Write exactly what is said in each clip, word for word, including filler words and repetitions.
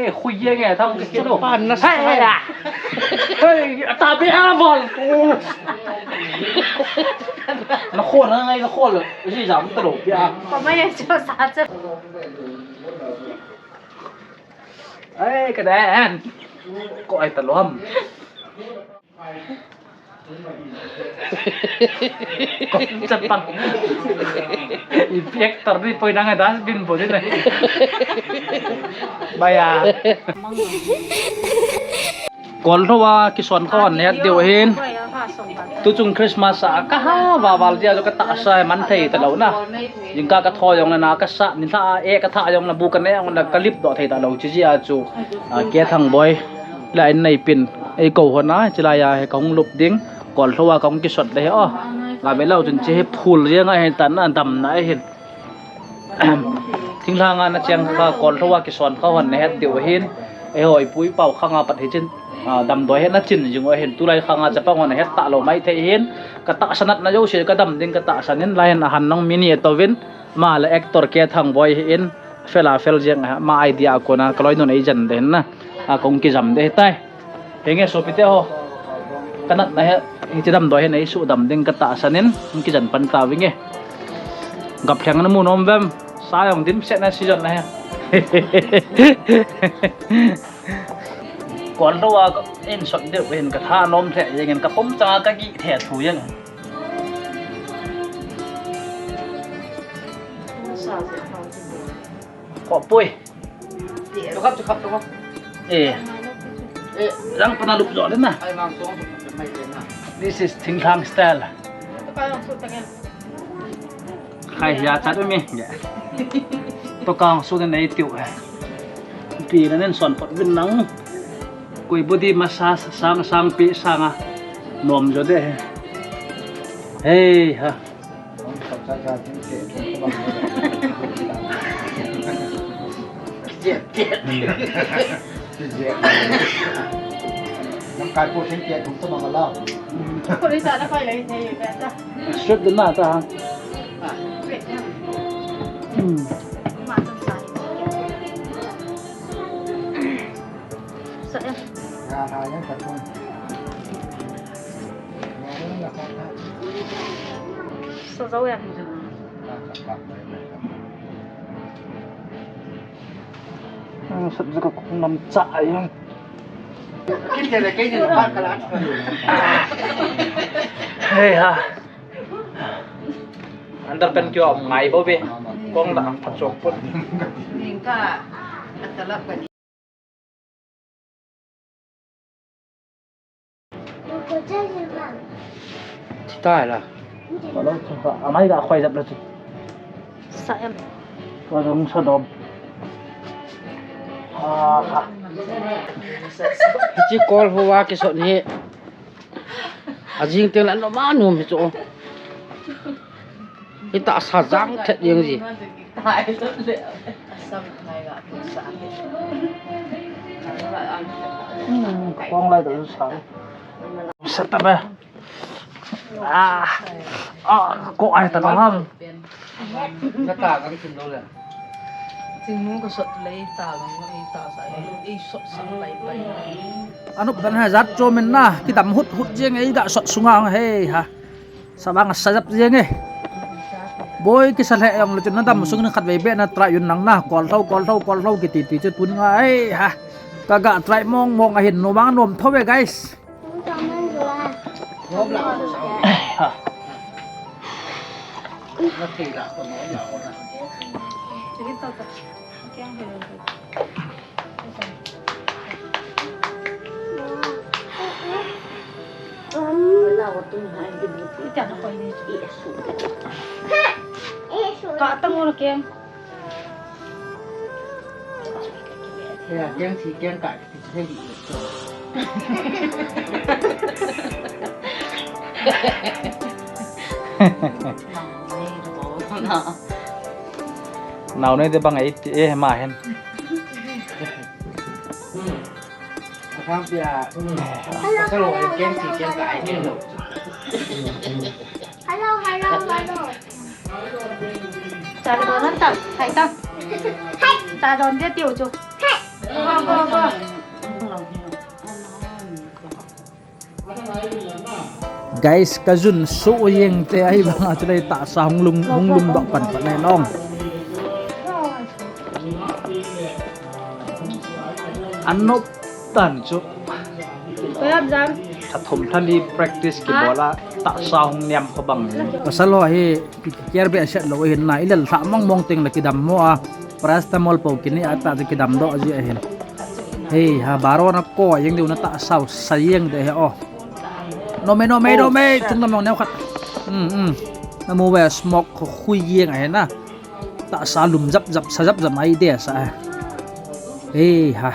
Hey, khui ye nge thang ke lo. Pa na sa. Hey, hey, hey. Hey, ta be a bol. Na khol na ngai na khol. Si jam ta lo pia. Ko mai ye cho sa che. Hey, ka dan. Ko ai ta lom. Chapang. Ipi actor ni poi nang dustbin bol ni. Baya. Kolthou a kison kho hon het diu hin. Tuchung Christmas a ka ha va val dia jo ka tahsa man thei ta lo na. Jingkah ka tho jong le na ka sa, nilhah a e ka thah jong le bu ka ne jong le ka lip doh thei ta lo chi jia chu. A, Kethang boi. La in nei pin. Ei ko hon a, chilai a he ka hung lup ding. Kolthou a ka hung kisot le he o. Nga ve lo chun chi he phul jeng a he tan a dam na he. Thinglhang a na cheng kha kolthou a kison kha hon na het diu hin. Ei hoi pui pau khang a pat hi chin. A, damdoi he na chin jing u hin. Tulai khang a chapang hon na het ta lo mai thei hin. Ka tahsa natna jouse ka dam ding ka tahsan in lai hin a han nong mini e tovin. Ma le actor Kethang boi hi in. Fel a fel jeng a, ma idea a kona, ka loinun ei jan de hin na. A kong kijam de tai. Henge sopite ho. Ka natna he, hiche damdoi he nei su dam ding ka tahsan in, hung kijan pan ta vinge. Gaplheng na mu nom vem, sa jong dim set na season na he. Kolthou a ka in sot deu hin ka tha nom the, jeng in ka pom chang a ka gi the thu jeng. Ko pui. Chu khap, chu khap, chu khap. Eh. Eh. Lang pana lup jo le na. Ai, mang song, mai le na. This is Thinglhang style. Khai ya chat mi. Ya. To kang su de nei tiu. Pi na nen son pot vin nang. Koi body massage sang sang pi sang a. Nom jo de. Hey ha. Jet, jet. Jet. Lamkai po theng tia thum tabang a lao. Ko le sa na kai le thei be ta. Strip din na ta ha. Ah, strip na. Hmm. Ma sam sa. Sa em. Sa zo em. Sa zo ka kong nam cha em. Hey ha. Underpant kyo am ngai bo be. Kong la am pachok put. Ning ka atalap ka. Thi tai la. Amai ga khoi jap la chu. Sa em. Ko dong sa dom. Ha ha. Chi kol huwa ki sot ni. Ajing teng la no ma nu mi chu. Hita sa jang thet jeng ji. Hmm, kong lai ta sa. Sa ta ba. Ah. Ah, ko ai ta ba ham. Sa ta kang chin lo le. Chingnu ka sot lei ta lang ei ta sa ei sot sang pai pai. Anup dan ha jat cho men na, kidam hut hut jeng ei da sot sunga hei ha. Sabang sa jap jeng e. Boi kisa lheh jong le chun na dam sung na khat vei be na try un nang na. Kol tho, kol tho, kol tho kiti ti chu tun nga ei ha. Ka ga try mong mong a hin nom ang nom tho ve guys. Ka tang mo na kem. Ya, kem si kem ka. Nau nei te bang ei ti e ma hen. Asam pia. Hello, hello, hello, hello. Hello, hello, hello. Cha don ta, hai ta. Cha don dia tiu chu. Guys, kajun so jeng te ahi banga chulai tahsa hung lum, hung lumdoh panpan nai nong. Anop tan chu. Payam jam. Tha thum tha li practice kibol a, tahsa hung niam kha bang. Pasal ho hi ki, ki care behseh lou ahin na, ilel lha mong mong teng le kidam mo a, paracetamol po kinei a tah chu kidam doh ji ahin. Hei ha, baro na ko jeng diu na tahsa u sa jeng de he o. Nom e, nom e, nom e, chung na mong neo khat. Um, um. Na mu ve smoke kho khui jeng ahin na. Tahsa lum jap jap, sa jap jap mai de sa. Hei ha.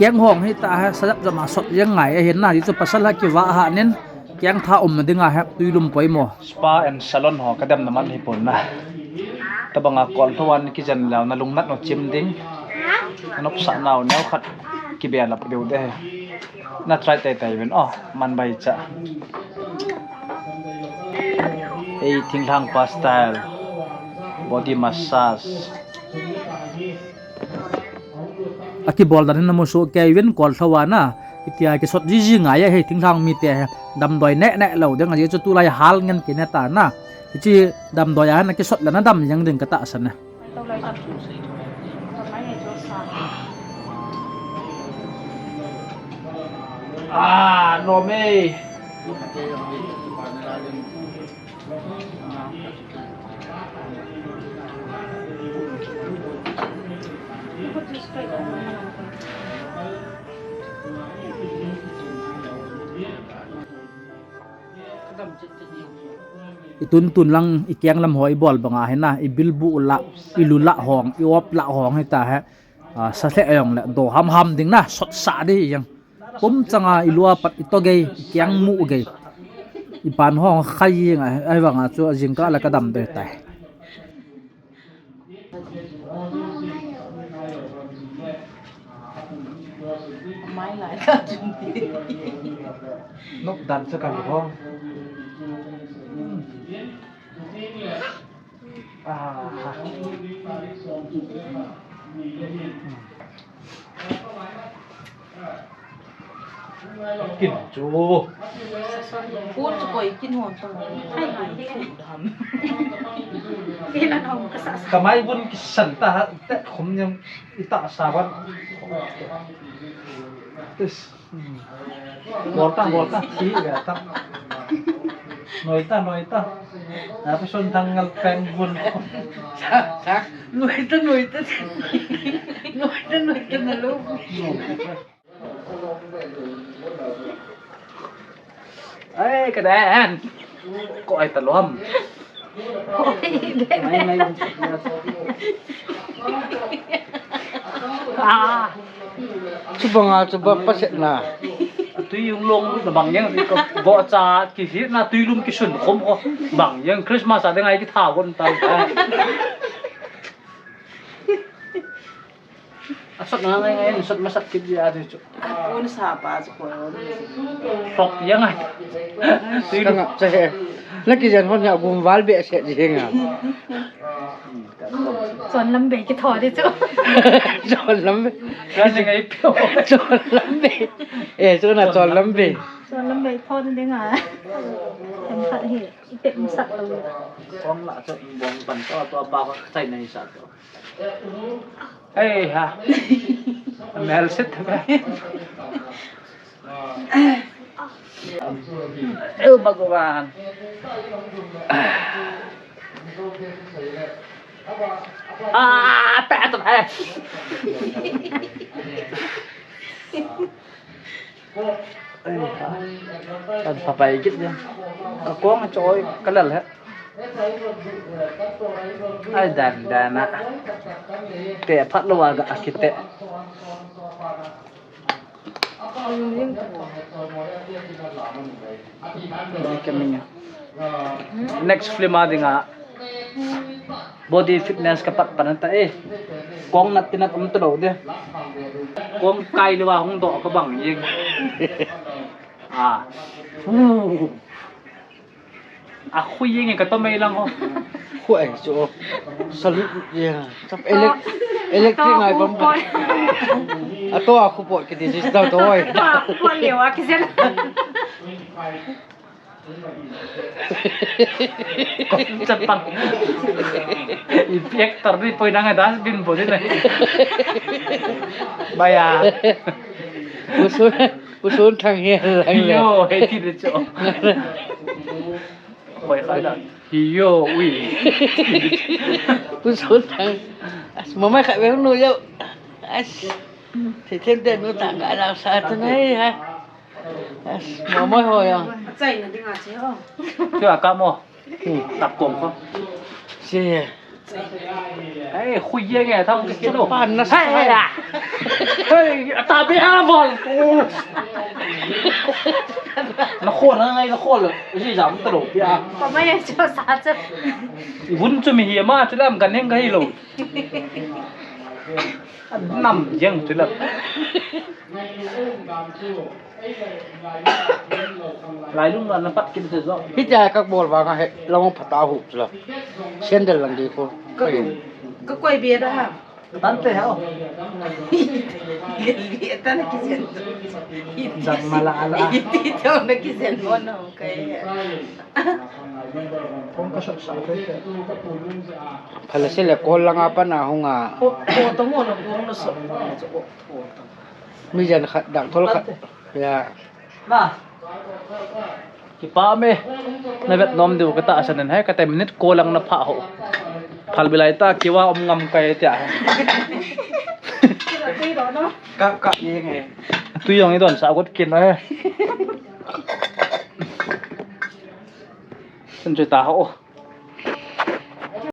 Keng hong hi tah ha, sa jap jap ma sot jeng ngai ahin na, ti chu pasal ha kivah ha nin. Keng tha um na dinga he, tui lum poimo. Spa and salon ho kadamna man hi pon na. Tabanga kol tho wan kijen leu na lungnat no chim ding. Anopsah nau neo khat kibelap deu de. Na try tai tai ven o, man bai cha. Ei, thinglhang pa style. Body massage. Akibol dan hin na mu soh kei uvin kol tho a na. Hitia kisot jiji ngai ahi thinglhang mite hi. Damdoi neh neh lou ding ahi chu tulai hal ngen kine ta na. Hiche damdoi a na kisot le na dam jeng ding ka tahsan e. Ah, nom e. I tun tun lang i keng lam ho i bol banga hi na, i bilbu lah, i lu lah hong, i op lah hong hi ta he. Ah, sa lheh jong le do ham ham ding na, sot sa di jeng. Pum changa i lua pat i to gei, i keng mu gei. I pan hong khai jeng a, ahi vanga chu a jingkah la ka dam de tai. Mai lai ka chun ti. Nok dan sa ka hong. Ah. Kin chu. Phun chu koi kin hon chu. Hai kin chu dam. Kin an hom ka sa sa. Ka mai bun kisan ta ha, te khum nyam i tahsa ban. Tis. Bol ta, bol ta, thi ve ta. Noi ta, noi ta. Na pa son thang ngal peng bun. Sa, sa. Noi ta, noi ta. Noi ta, noi ta na lo. Ai, ka dan. Ko ai ta lom. Ah. Chubanga chuba paset na. Tui jong long na bang jeng ko go cha ki hi na tui lum kisun khom ko bang jeng Christmas a ding ai kitha gon ta. Asot na ngai ngai, sot masat kit dia tu chu. Apun sa pa chu ko. Sok yang ai. Tui lu. Tanga che he. Na kijen hon ya gum val behseh ji henga. Chon lam bei kitho di chu. Chon lam bei. Ka ni ngai pio. Chon lam bei. Eh, chu na chon lam bei. Chon lam bei tho di nga. Em khat hi. Ipet masat lo. Kong la chu bong pan to to ba ko chai nai sa to. Ei ha. Mel sit ba. Oh, Bhagwan. Ah, pa to hai. Ei ha. Kan papai git ya. Ka kong choi ka lal he. Ai dan dan a. Te phat lo wa ga kit te. Next film a dinga body fitness ka pat pan ta e. Kong nat tinat um to lo de. Kong kai lo wa hung do ka bang jing. Ah. A khui jeng e ka to mai lang ho. Khui chu. Salute jeng. Sap elec-, electric ngai bam. Ato a khu po kiti si ta to oi. Ato a khu po leo a kijen. Chapang. Inspector ni poi nang dustbin bo ni na. Baya. Usun, usun thang he lang le. Yo, he ti de cho. Hoi kha da. Hi yo, ui. Pu Sun Thang. As, mamai kha ve nu yo. As. Thei them te nu tang ka la sa tu nei ha. As, mamai ho ya. Chai na ding a che ho. Chu a ka mo. Hmm. Tap kong ko. Si. Ai, khui jeng e, tham ka kilo. Pan na sa. Hai, hai, ah. Hei, a ta be a bol. Na khol na ngai na khol. Ji jam ta lo pia. Pa mai cho sa cho. Vun chu mi hi ma chu lam kan heng ka hi lo. Nam jeng chu lam. Lailung la na pat kin te jo. Hitia ka bol vang a he, long phat a hu chu la. Sandal lang di ko. Ka, ka koi be da ha. Tan te ha. Be tan ki sen. Jam mala ala. Iti to na ki sen mo no kai. Kong ka sot sa te. Phala se le kol lang a pa na hung a. Ko, ko to mo no ko no so. Mi jan khat, dang thol khat. Ya. Na. Kipa me. Na vet nom diu ka tahsan in hai ka te minute ko lang na pha ho. Phal bilai ta kiwa um ngam kai tia. Kap kap ye nge. Tu jong i don sa got kin na he. Sen chu ta ho.